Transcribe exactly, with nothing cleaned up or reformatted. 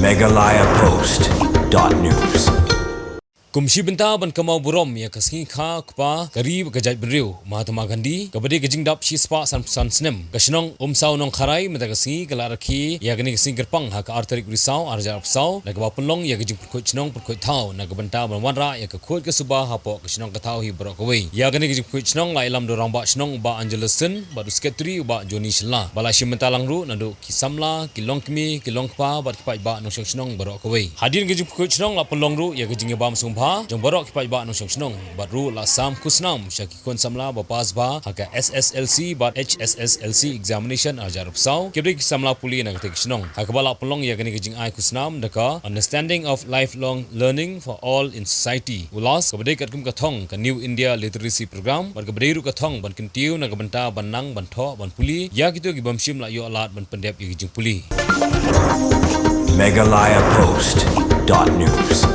Meghalaya Post dot news. Kum shi bynta ban kynmaw burom ïa ka sngi kha kpa ka ri bad ka jaitbynriew, Mahatma Gandhi, kaba dei ka jingdap shispah sanphew san snem, ka shnong Umsaw Nongkharai mynta ka sngi ka la rakhe ïa kane ka sngi kyrpang ha ka ar tarik Risaw ar hajar arphew saw, na kaba pynlong ïa ka jingpynkhuid shnong pynkhuid thaw na ka bynta ban wanrah ïa ka khuid ka suba hapoh ka shnong ka thaw hi baroh kawei. Ïa kane ka jingpynkhuid shnong la ïalam da u Rangbah Shnong u Bah Angelus Syn bad u Secretary u Bah Johnny Shylla. Ba la shim bynta lang ruh naduh ki samla, ki longkmie, ki longkpa bad ki paidbah nongshong shnong baroh kawei. Hadien ka jingpynkhuid shnong la pynlong ruh ïa ka jingïabam sngewbha jong baroh ki paidbah nongshong shnong bad ruh la sam khusnam sha ki khun samla ba pass bha ha ka S S L C bad H S S L C examination ar hajar arphew saw, kiba dei ki samla pule na katei ka shnong. Ha kaba la pynlong ïa kane ka jingai khusnam da ka Understanding of Lifelong Learning for All in Society, ULLAS, kaba dei katkum ka thong ka New India Literacy Program bad kaba dei ruh ka thong ban kyntiew na ka bynta ban nang ban thoh ban pule ïa kito ki bym shym la ïoh lad ban pyndep ïa ki jingpule. Meghalaya Post dot news.